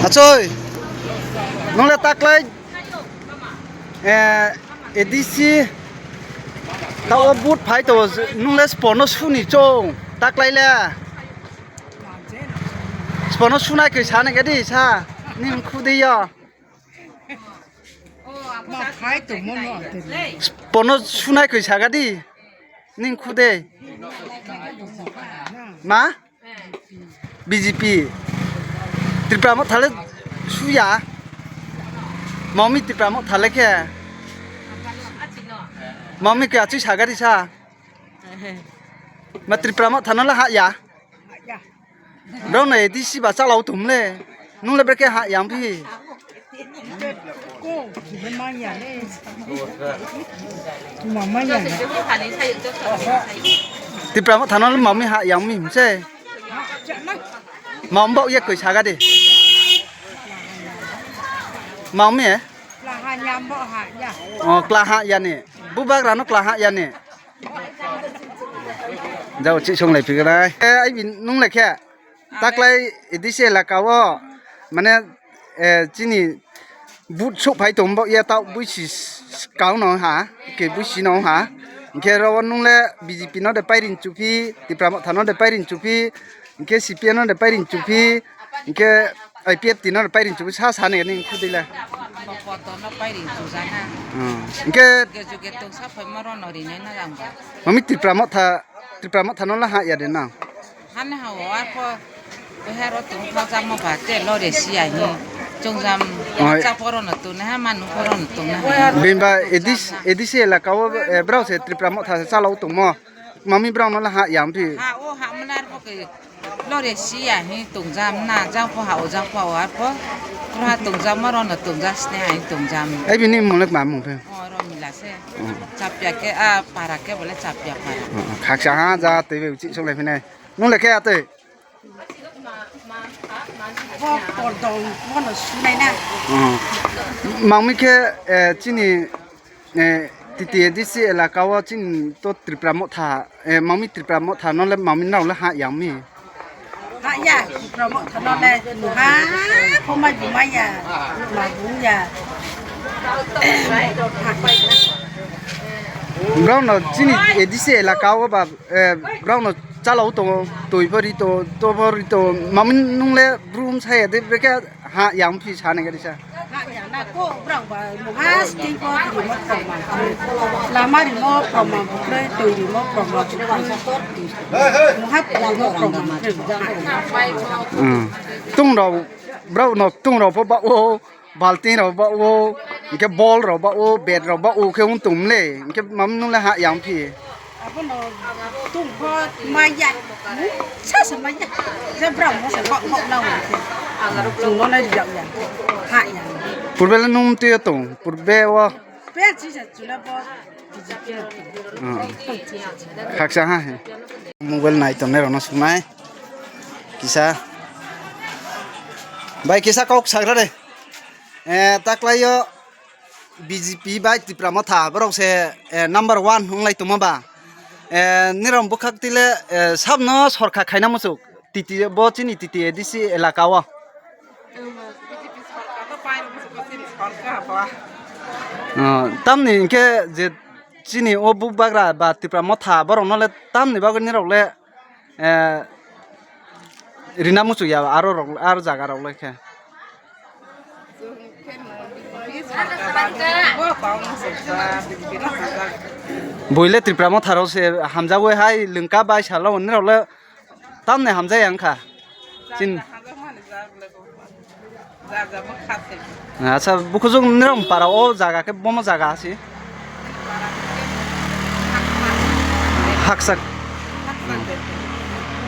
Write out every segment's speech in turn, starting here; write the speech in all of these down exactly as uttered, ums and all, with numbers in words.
Achoi, nung le taklái, eh, A D C taoh wo vote phai to, nung le sbo no su ni choung, taklái le. Sbo no sunai khe sa ni gadi sa, nini khu dei yo. Sbo no sunai khe sa gadi, nini khu dei. Ma? B J P. Tipra Motha le su ya. Mami Tipra Motha le khe. Mami khe achoi sa gadi sa. Ma Tipra Motha no le hah ya. Brao no A D C ba chálau tong le. Nung le brekhe hah ya phi. Tipra Motha no le mami hah ya mi hing se. Mami baoh ye koi sa gadi. Mami e? O, kla hah ya ni. Bubagra no kla hah ya ni. Jao chih songlai phi nai. E, ai bi nung le khe. Taklái A D C elaka wo, mane, eh, chini vote souhphai tong baoh ye taoh buisi kau no ha, khe buisi no ha. Hing khe ro wo nung le B J P no de pairing chuphi, Tipra Motha no de pairing chuphi, hing khe C P M no de pairing chuphi, hing khe I P F T no de pairing chuphi, sa sa ni nini khu dei le. Bo poto no pairing chuja na. Hing khe juge juge tong sa phaimo ro no ri nai na jang ba. Mami Tipra Motha, Tipra Motha no le hah ya de na. Hane ha wo arpho, boiha ro tong thajamo ba, te lore si ya hing, chongjam, cha poro no tongnai ha, manu poro no tongnai ha. Bini ba A D C, A D C elaka wo, eh, brao se Tipra Motha se chálau tongmo. Mami brao no le hah ya phi. Ha, o ha mna arpho khe, lore si ya hing tongjam na, jang pho ha o, jang pho ha o arpho. Pura tongjamo ro no tongjam sne ha hing tongjam. Ai bini mung le kma mung phi? O, Romila se. Chapya khe, a, para khe bole Chapya para. Khaksa ha, ja tui bai uchih songlai phi nai. Nung le khe atoi? Bo pordong, bo no sunai na. Mami khe, eh, chini, eh, T T A D C elaka wo chini to Tipra Motha, eh, mami Tipra Motha no le mami nrao le hah ya mi. Hah ya, Tipra Motha no le, ha, pho mai bu mai ya, ma bu ya. Brao no chini A D C elaka wo ba, eh, brao no chálau tong, tui pho ri tong, to pho ri tong, mami nung le brum sa ya de, brekhe hah ya phi sa ni gadi sa. Hah ya na ko, brao ba, mungha sting pho rimo promang kroi, lama rimo promang kroi, tui rimo promang kroi, mungha rimo promang kroi. Tung rao, brao no tung rao pho ba o, balting rao ba o, hing khe bol rao ba o, bat rao ba o khe ong tong le, hing khe mami nung le hah ya phi. Abo no tung pho mai ya, sa se mai ya, je brao no se kok kok nang khe, chung no le ri yag ya, hah ya. Purbe le nung tui yo tong, purbe wo. Pe chi se chula bo. Khaksa ha he. Mobile nai tongnai rao no sungnai. Kisa. Bai kisa kau sagra de. Eh, taklái yo B J P bai Tipra Motha, brao se, eh, number one onglai tongmo ba. Eh, nirao bkhak tui le, eh, sab no sorkar khaina muchuk. T T, bo chini T T A D C elaka wo. Tamni hing khe je chini o Bubagra ba Tipra Motha, brao no le tamni bagoi nirao le, eh, rina muchuk ya aro rao, aro zaga rao le khe. Boi le Tipra Motha rao se hamjagoi hai lungka bai salo nirao le tamni hamjaya wngkha. Chin. Acha, bukhujung nirao para o zaga khe bomo zaga se. Haksak.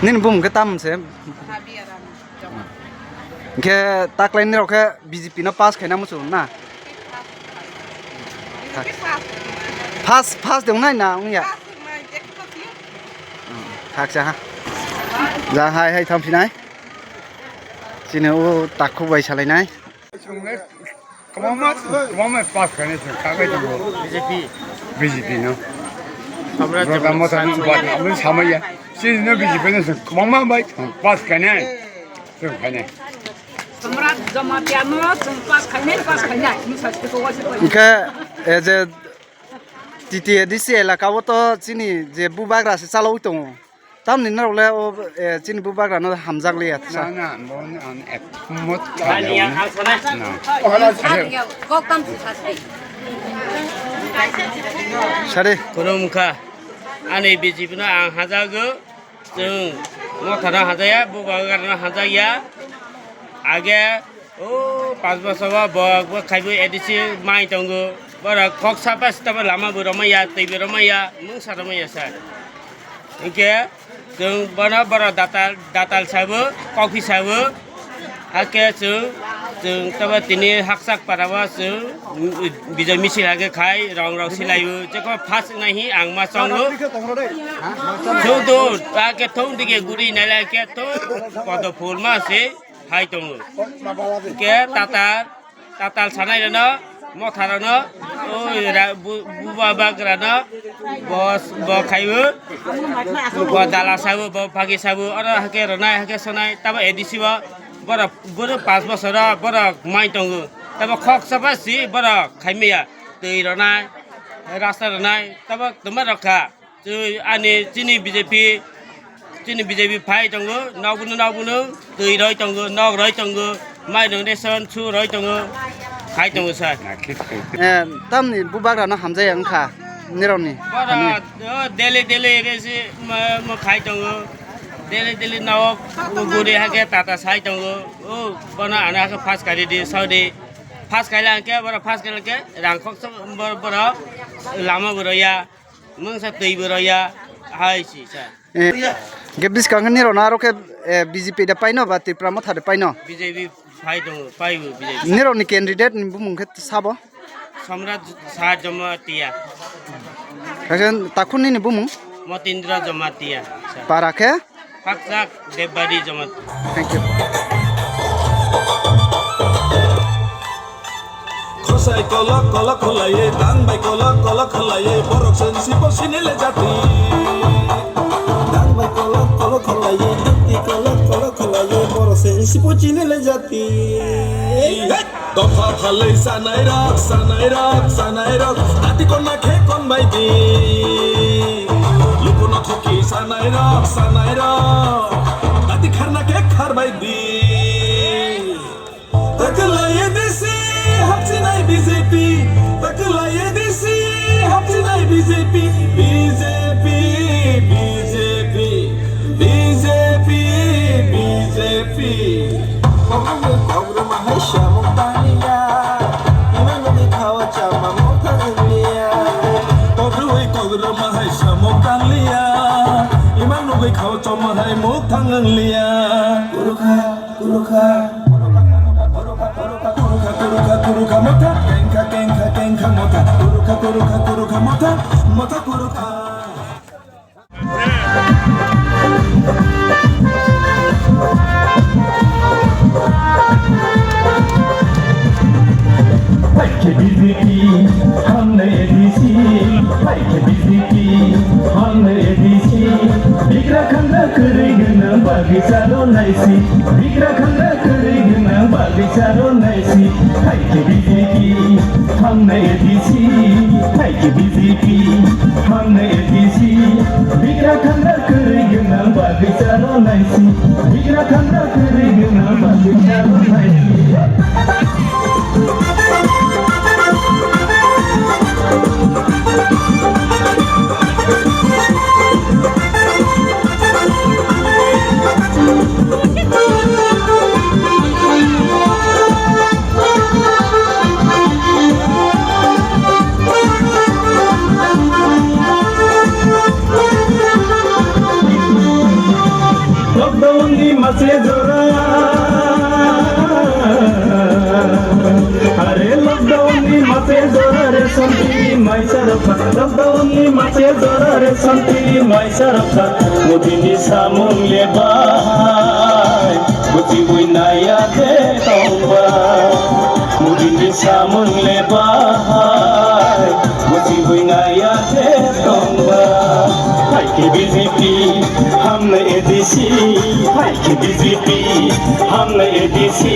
Nini bumung khe tam se. Hing khe taklái nirao khe B J P no pass khaina muchung na? Pass, pass de ong nai na ong ya? Khaksa ha. Ja hai hai thanngphi nai. Chini o takhu bai salai nai. Kwbangma, kwbangma pass khainai chung kha bai tongo. B J P. B J P no. Samra Tipra Motha no samai ya. Chini no B J P no se kbangma bai chung pass khainai. Chung khainai. Samrat Jamatia no chung pass khainai, pass khainai. Hing khe, eh, je T T A D C elaka wo to chini je bubagra se chalao tong ou. Tamni nrao le o, eh, chini bubagra no hamjak le ya sa. Na, na, bo ni ang ekmot kha ya, ang sa na. Sari. Khulumkha. Ani B J P no ang hajago. Chung Motha no hajaya, bubagra no hajaya. Age, o, panch bosor wo bo, bo khaibo A D C mai tongo. Borok khoksa bai se tamo lama bo romai ya, twi bo romai ya, mungsa romai ya sa. Hing khe chung bono borok datal, datal sabo, kokphi sabo. Hakhe chung, chung tamo tini Hakchak para wo chung, mm, bijoy misil hakhe khai, rong rok silai o. Jekho first nai hi ang ma chong o. Chung do, hakhe thung dike guri nai lai khe thung, podo phul ma se hai tong o. Hing khe tatal, tatal sanai rok no, Motha rok no, o ra-, bu-, bubagra no, bo, bo khai o, bo dala sabo, bo phagi sabo, oro hakhe ronai, hakhe sonai, tamo A D C bo, borok, borok panch bosor o, borok mai tongo. Tamo khoksa bai se borok khaimai ya, twi ronai, rasta ronai, tamo twma rok kha. Twi ani chini B J P, chini B J P phai tongo, nokbo no, nokbo no, twi roi tongo, nok roi tongo, mai rong ration su roi tongo, khai tongo sir. Eh, tamni bubagra no hamjaya wngkha, nirok ni. Bora, o, daily, daily re se, mo, mo khai tongo. Daily, daily no, guri hakhe tata sai tongo. O, bono ano hakhe pass kari di, saudi. Pass kaila hingkhe, bora pass kaila hingkhe, rang khoksa, bo-, bora lama bo roya, mungsa twi bo roya, hai si sa. Eh, hingkhe buskang khe nirok no aro khe, eh, B J P de paino ba Tipra Motha de paino? B J P phai tongo, pai bo B J P. Nirok ni candidate ni bumung khe sabo? Samrat Sar Jamatia. Hakhe takhuk nini bumung? Motindra Jamatia. Para khe? Hakchak Debbardi Jamatia. Thank you. Khosai kolok kolok kholaiye, tang bai kolok kolok kholaiye, borok se nsi bo sini le jati. Tang bai kolok kolok kholaiye, dukti kolok kolok kholaiye, borok se nsi bo sini le jati. Hey! Dopha phalwi chanai rok, chanai rok, chanai rok, ati konna khe kon bai di. Luku no thoki chanai rok, chanai rok, ati kharna khe khar bai di. Takwlai A D C, hapchinai B J P. Takwlai A D C, hapchinai B J P. B J P, B J P, B J P, B J P. Kokrwma hai samung tanglia, ima nugwi khao chama motha wnglia. Kokrwma hai samung tanglia, ima nugwi khao chama hai motha wnglia. Kurukha, kurukha, kurukha, kurukha, kurukha, kurukha motha, kengkha, kengkha, kengkha motha, kurukha, kurukha, kurukha motha, motha kurukha. Phaikhe B J P, hamnai A D C, phaikhe B J P, hamnai A D C, bigra khangra kwrwi gwnang bagwi charo naisi, bigra khangra kwrwi gwnang bagwi charo naisi, phaikhe B J P, hamnai A D C, phaikhe B J P, hamnai A D C, bigra khangra kwrwi gwnang bagwi charo naisi, bigra khangra kwrwi gwnang bagwi charo naisi. Lockdown ni mase jora. Are lockdown ni mase jora ration twi mai sarokha. Lockdown ni mase jora ration twi mai sarokha. Modi ni samung le bahai. Buchiwi naiya de tongba. Modi ni samung le bahai. Buchiwi naiya de tongba. Phaikhe B J P. A D C, hai khe B J P, hamnai A D C,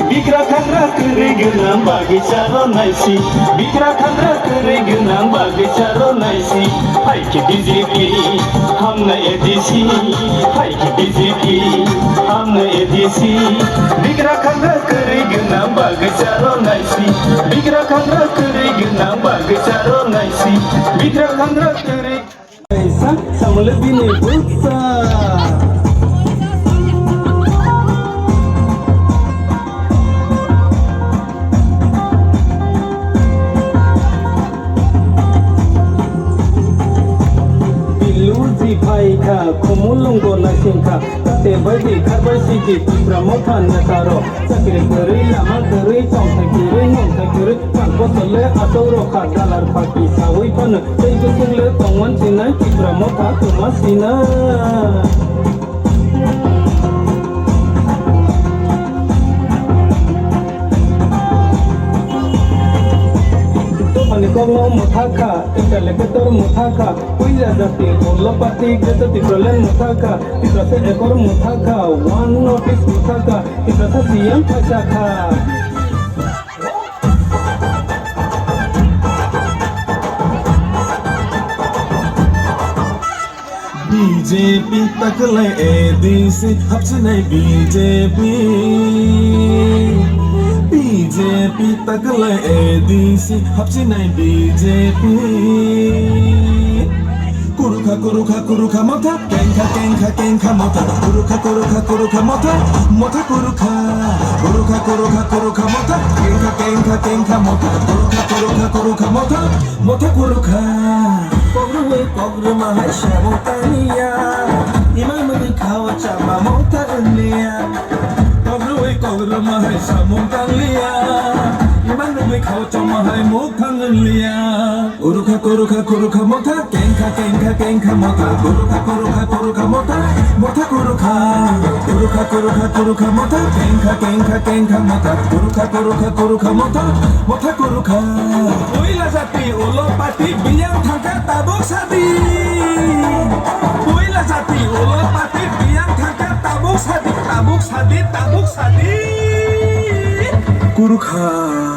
bigra khangra kwrwi gwnang bagwi charo naisi, bigra khangra kwrwi gwnang bagwi charo naisi, hai khe B J P, hamnai A D C, hai khe B J P, hamnai A D C, bigra khangra kwrwi gwnang bagwi charo naisi, bigra khangra kwrwi gwnang bagwi charo naisi, bigra khangra kwrwi Sa, samole bini buksa. Bilu ji phai kha, khumulung bo naising kha, te bai di, khar bai si di, Tipra Motha neta rok. Chakri kwrwi, lama kwrwi, tongthai kwrwi, nongthai kwrwi, tang kotor le achou rok kha, dalar paki sawi phano, tei bwswk le tongwan sinai, Tipra Motha tongma sina. Dophani kokno motha kha, tei kale ketor motha kha, puila jati, ulo party, Greater Tipraland motha kha, Tiprasa ekor motha kha, one North East motha kha, Tiprasa C M phaisa kha. B J P taklai A D C hapsinai B J P. B J P taklai A D C hapsinai B J P. Kurukha, kurukha, kurukha motha, kengkha, kengkha, kengkha motha, kurukha, kurukha, kurukha motha, motha kurukha. Kurukha, kurukha, kurukha motha, kengkha, kengkha, kengkha motha, kurukha, kurukha, kurukha motha, motha kurukha. Kogroi kogroma hai samung tanglia, imang nugwi khao chama motha wnglia. Kogroi kogroma hai samung tanglia, imang nugwi khao chama hai motha wnglia. Kurukha, kurukha, kurukha motha, kengkha, kengkha, kengkha motha, kurukha, kurukha, kurukha motha, motha kurukha. Kurukha, kurukha, kurukha motha, kengkha, kengkha, kengkha motha, kurukha, kurukha, kurukha motha, motha kurukha. Puila jati ulo party biyang thangkha tabuk sadi. Puila jati ulo party biyang thangkha tabuk sadi, tabuk sadi, tabuk sadi. Kurukha.